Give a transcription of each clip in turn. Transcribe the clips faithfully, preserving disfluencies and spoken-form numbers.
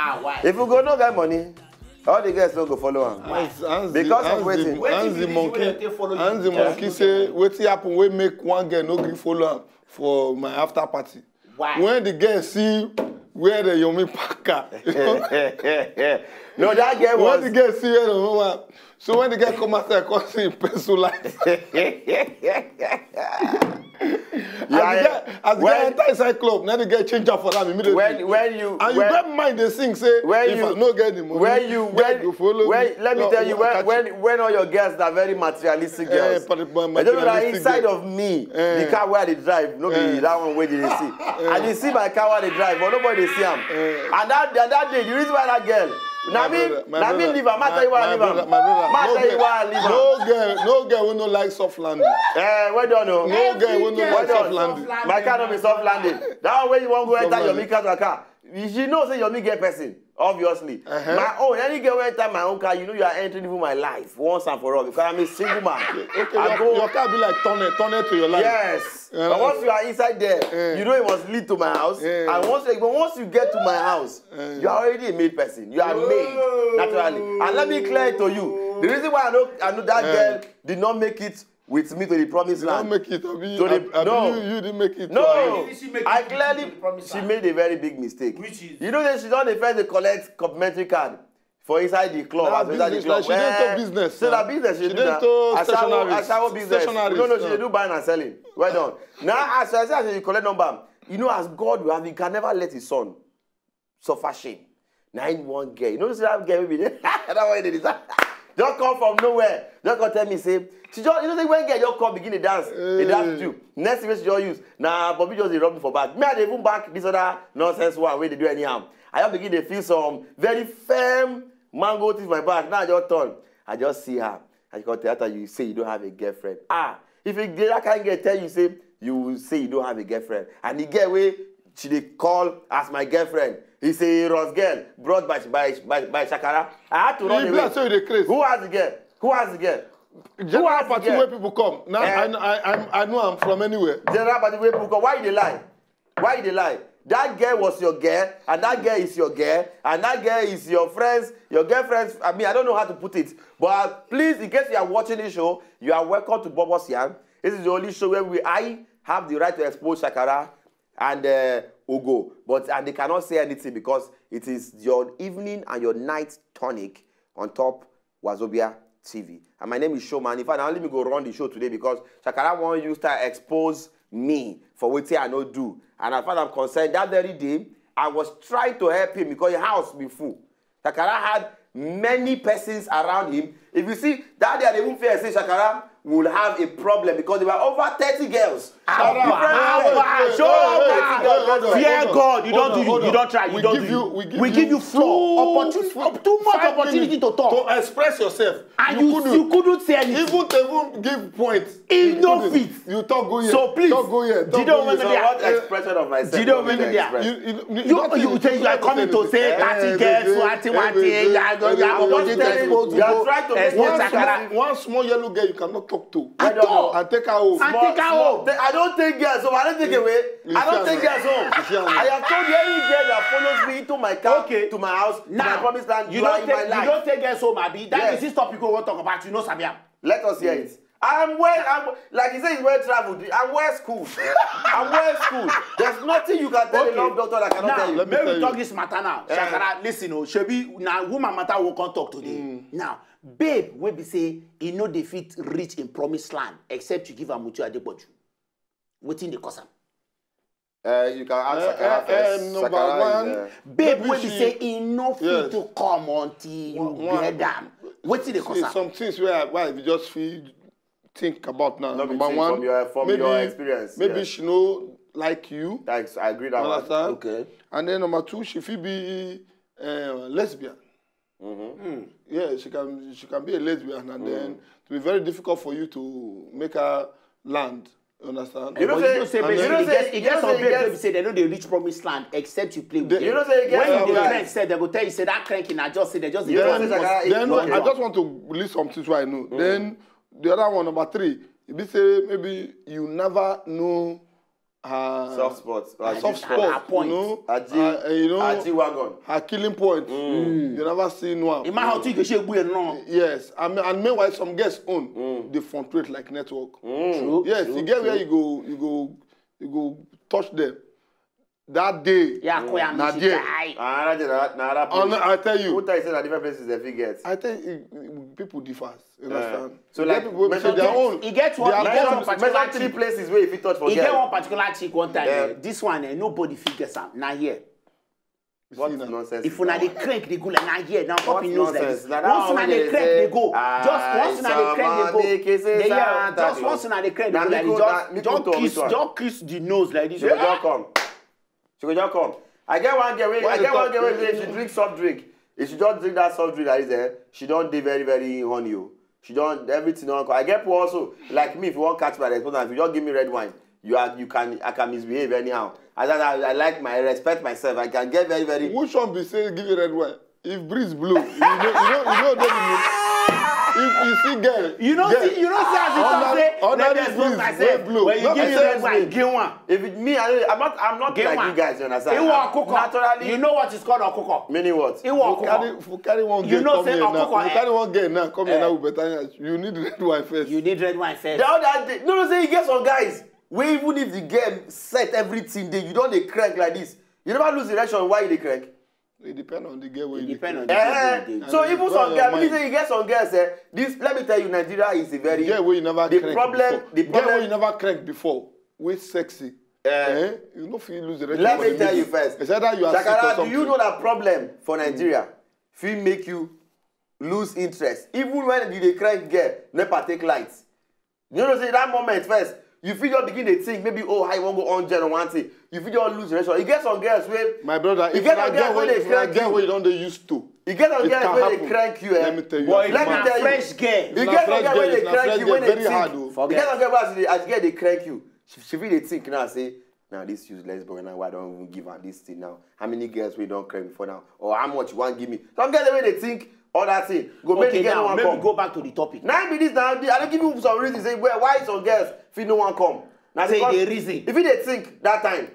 Ah, why? If you go no get money, all the girls no go follow am. Because of wetin? Hands the monkey, hands the monkey say wetin happen wey make one girl no gree follow am for my after party. Why? When the girl see where the Yomi pack her. No, that girl was. When the girl see where the woman. So when the girl come outside, come see him pencil light. As the guy, as the guy enter inside club, now the guy change up for that immediately. When, when you, and you when, don't mind the sing say, when if you, I no get the money, when you, when, you follow when, me. Let me no, tell you, when, when, when all your girls are very materialistic girls, eh, but, but, but, inside of me, eh, the car where they drive, no be that one where they see. And you see my car where they drive, but nobody see am. And that, and that day, the reason why that girl, na me, na me leave am. Ma tell you why I leave am. Ma tell you why I leave am. No girl, no girl wey no like soft landing. Eh, well done o. No girl wey no like soft landing. My car no be soft landing. That one wey you wan go enter Yomi car to car. She know say Yomi get person, obviously. My own, any girl wey enter my own car, you know you are entering into my life once and for all because I'm a single man. Okay, your car be like tunnel, tunnel to your life. Yes. But once you are inside there, you know it must lead to my house. And once, but once you get to my house, you are already a made person. You are made naturally. And let me clear it to you. The reason why I know, I know that girl did not make it with me to the promised land. Did not make it, abi, to the, abi, no. You, you didn't make it. No, I clearly, she made a very big mistake. Which is? You know that she don dey first dey collect complimentary card for inside the club. As inside the club. She dey into business. So na business she dey do now. Ashawo, ashawo business. No, no, she dey do buying and selling. Well done. Now, as I say, as you collect number, you know, as God will have, he can never let his son suffer shame. Na him one girl. You know, see that girl wey be there? That one dey desire. Just come from nowhere. Just come tell me say she just, you know say when girl just come begin dey dance, dey dance with you. Next thing wey she just use, na Bobby just dey rub me for back. Me, I dey even back this other nonsense one wey dey do anyhow. I just begin dey feel some very firm mango thing for my back. Now I just turn. I just see her. I come tell her, you say you don't have a girlfriend. Ah, if you get that kind of girl tell you say you will say you don't have a girlfriend, and the girl wey she dey call as my girlfriend, he say Ross girl brought by by by, by Shakara. I had to run away. Who has the girl? Who has the girl? General party where people come. Now I, I, I, I know I'm from anywhere. General party where people come. Why you dey lie? Why you dey lie? That girl was your girl, and that girl is your girl, and that girl is your friends, your girlfriends. I mean, I don't know how to put it. But please, in case you are watching this show, you are welcome to Bobo Sian. This is the only show where we I have the right to expose Shakara and uh, Ogo. But and they cannot say anything because it is your evening and your night tonic on top Wazobia T V. And my name is Showman. In fact, now let me go run the show today because Shakara wan use to expose me for wetin I no do. And as far as I'm concerned, that very day, I was trying to help him because his house be full. Shakara had many persons around him. If you see, that day I dey even fear say Shakara will have a problem because there were over thirty girls. Shout out. Different Shout out. Shout out. Fear God. You don't do you. You don't try. You don't do you. We give you floor. Opportunity. Too much opportunity to talk. To express yourself. And you, you couldn't say anything. Even to even give points. Enough it. You talk go here. So please, talk go here. Talk go here. What expression of myself? Jido Wemedia. You, you, you, you, you say you are coming to say thirty girls, what, what, you are going to expose to go. One small yellow girl you cannot talk to. At all. And take her home. And take her home. I don't take girls, so I don't take away. I don't take girls home. I have told you, any girl that follows me into my car, to my house, to my promised land, you are in my life. You don't take girls home, abi? That is this topic we wan talk about. You know, Sabiam. Let us hear it. I'm well, I'm, like you say, he's well traveled. I'm well schooled. I'm well schooled. There's nothing you can tell a love doctor that cannot tell you. Now, let me talk this matter now. Shakara, listen, oh, Shebi, now woman matter will come talk today. Now, babe, we be say, he no dey fit reach in promised land except you give am Mutu Adepoju. Wetin dey cause am? Uh, you can ask Sakara first. Number one, babe wey be say e no fit to come until you get am. Wetin dey cause am? Some things wey I, why we just feel think about now. Number one, from your, from your experience, maybe she no like you. Thanks, I agree that one. Understand? Okay. And then number two, she fit be uh, lesbian. Mm-hmm. Mm. Yeah, she can she can be a lesbian, and mm. then it will be very difficult for you to make her land. You understand? You know, say, you know, say, then, you know, say, it gets some people say they know they reach promised land except you play with them. You know, say, when you dey crank, say they go tell you say that cranking, I just say they just. You know, say, then okay. I just want to list some things why I know. Mm. Then the other one, number three, if you say maybe you never know her Soft spot. her Aji- soft Her spot, point. you know, Aji- her, uh, you know, Aji wagon. her killing point. You never see no am. Ima how to get shey gbuye no. Yes, I mean, and meanwhile, some girls own the front rate like network. True. Yes, true, you get where true. You go, you go, you go touch them. That day, Yeah, koya na mi there. die. Another day, na na other Oh, place. no, I tell Who you, tell you say na different places dem fit get? I tell you, people differ. You understand? So, You get like, people wey be say mention their three- own. E get one, their e get own- one particular Mention three thing. places wey you fit touch for E get girl. One particular chick one time. Yeah. Eh, this one, eh, nobody fit get am. Na here. What See na. Nonsense. If una dey crank, dey go like na here. Now What pop in nose like nonsense? this. Na that Once one una wey dey dey crank, say, dey go. Just "Ah, once una dey crank, dey go. somebody kiss his Yeah, hand, just that once is- una dey crank, Na dey go like me this. go- Just, na me just go talk kiss, this one. Just kiss the nose like this. She go just come. She go just come. I get one girl wey Why I the get one talk- girl wey say if she drink soft drink, if she just drink that soft drink like this, eh, she don dey very very horny o. She don everything don come. I get people also like me, if you wan catch my response, if you just give me red wine, you are you can I can misbehave anyhow. As I, I, I like my I respect myself. I can get very very. Which one be say give you red wine? If breeze blow, you know, you know, you know, know the mean. If you see girl, You know, girl, see, you know, see as you under- talk say, under let me this expose breeze, myself. wey blow, When you no give me excuse red wine, me. Give one. If it, me, I, I'm not I'm not Give like one. You guys, you understand? Iwo okoko. Naturally, You know what is called okoko? Meaning what? Iwo for carry okoko. for carry one You girl know come say here now. okoko, For eh? Carry one girl now. Come here Eh. Now with better yarn. You need red wine first. You need red wine first. The other day, no, no, say you get some guys where even if the girl set everything, they you don't dey crank like this. You never lose the erection. Why you dey crank? It depend on the girl wey It you depend dey on crank. the Eh, girl wey you dey so And even it some depend girls, on believe mind. Say you get some girls. Eh, this let me tell you, Nigeria is a very Girl wey you never the crank problem. Before. The Girl problem. Wey you never crank before. Wey sexy. Eh, Eh? You no fit lose the erection. Let for me the tell lady. You first. It's either you are sick or Shakara, do something. You know that problem for Nigeria fit make you lose interest even when you dey crank girl nepa take light. You know say that moment first you fit just begin dey think maybe oh how you wan go on gen or one thing you fit just lose relation. E get some girls wey My brother, e if get na some girls girl wey wey dey if na crank girl you. Wey you don dey used to, E get some it girls can wey dey happen. Crank you eh. Let me tell you. Boy, If let me na- tell you. Fresh girl. E If na get some fresh girl girl, wey dey if na crank fresh you girl, wey dey very hard think. O. E Forget. Get some girl wey as e dey- as girl dey crank you, she she fit dey think now say na this useless boy now why I don even give am this thing now. How many girls wey don crank before now or how much you wan give me? Some girls wey dey think all that thing go make Okay, the girl no now wan make come. We go back to the topic. Na im be this now. I don give you some reasons say why why some girls fit no wan come. Na Say because the reason. If you dey think that time,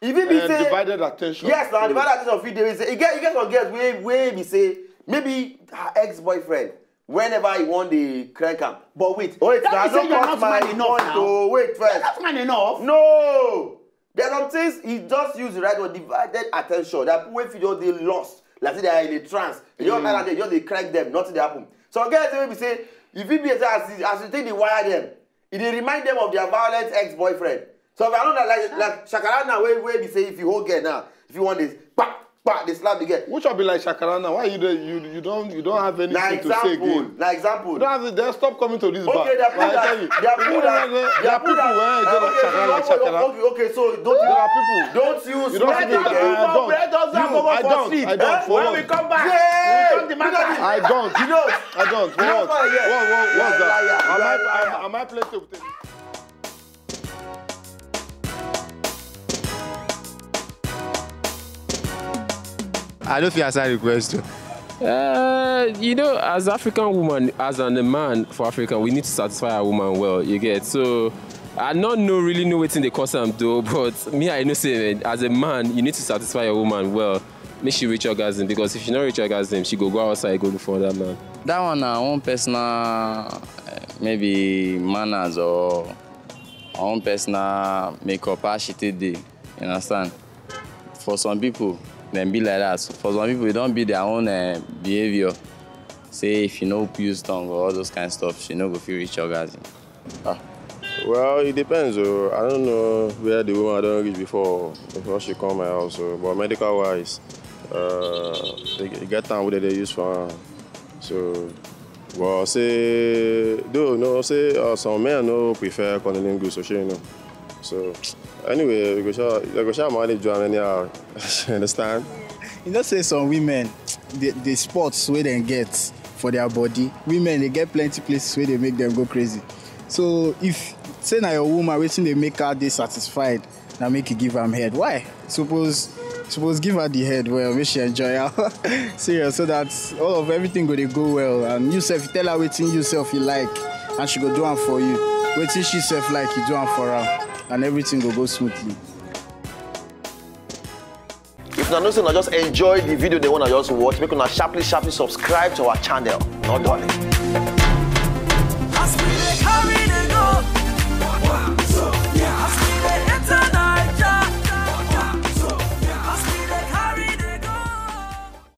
if you be Eh, say divided attention. Yes, na divided attention fit dey. Say e get e get some girls wey wey be say maybe her ex-boyfriend whenever he wan dey crank am. But wait, Wait, that na mean say no you're cut not my man enough point now. O. Wait first. That's man enough. No, there are some things he just use the right word, divided attention. There are people wey fit just dey lost, like say they are in a trance. You just like that, they just dey crank them, nothing dey happen. Some girls wey be say you fit be say as you as you take dey wire them, e dey remind them of their violent ex-boyfriend. So if I know that like like Shakara now wey wey be say if you hold girl now, if you want this, kpa kpa, dey slap the girl. Which one be like Shakara now? Why you dey you you don you don have Na anything to say example, again? Na example. You don't have to. Then stop coming to this bar. Okay, there are people Like I that tell you, there are people that there are people wey enjoy okay, Shakara like okay, Shakara. Okay, okay, so don't There are people. Don't use You don't slang speak. again. I don't. Let us You, have over I for don't. Street. I don't. Eh? For When what? we come back, Yeah. we turn the matter. I don't. I don't. For You know what? what, yeah. What what You what's are that? liar. Am You are I liar. am, am I playing table tennis? I don't feel answer the question. Uh, you know, as African woman, as an, a man for Africa, we need to satisfy our woman well. You get so. I not know really know wetin dey cause am though, but me I know say man, as a man you need to satisfy your woman well. Make she reach orgasm because if she not reach orgasm, she go go outside go look for another man. That one na one personal uh, maybe manners or one personal makeup how she take dey, you understand? For some people, dem be like that. For some people, e don be their own uh, behavior. Say if you no use tongue or all those kind of stuff, she no go fit reach orgasm. Well, it depends. Oh, I don't know where the woman don't reach before before she come my house. Oh, but medical wise, uh, they, they get time where they use for her. So, well, say though no say uh, some men no prefer cunnilingus, so you know. So anyway, we go shall we go shall manage you anyhow. You understand? You know say some women, the, the spots wey dem get for their body, women dey get plenty places wey dey make dem go crazy. So if say na your woman, wetin dey make her dey satisfied na make you give am head. Why? Suppose suppose give her the head well, make she enjoy am. Serious, so that all of everything go dey go well, and you sef you tell her wetin you sef you like, and she go do am for you. Wetin she sef like, you do am for her. and everything go go smoothly. If una know say una just enjoy the video, the one I just watch, make una sharply, sharply subscribe to our channel. No darling.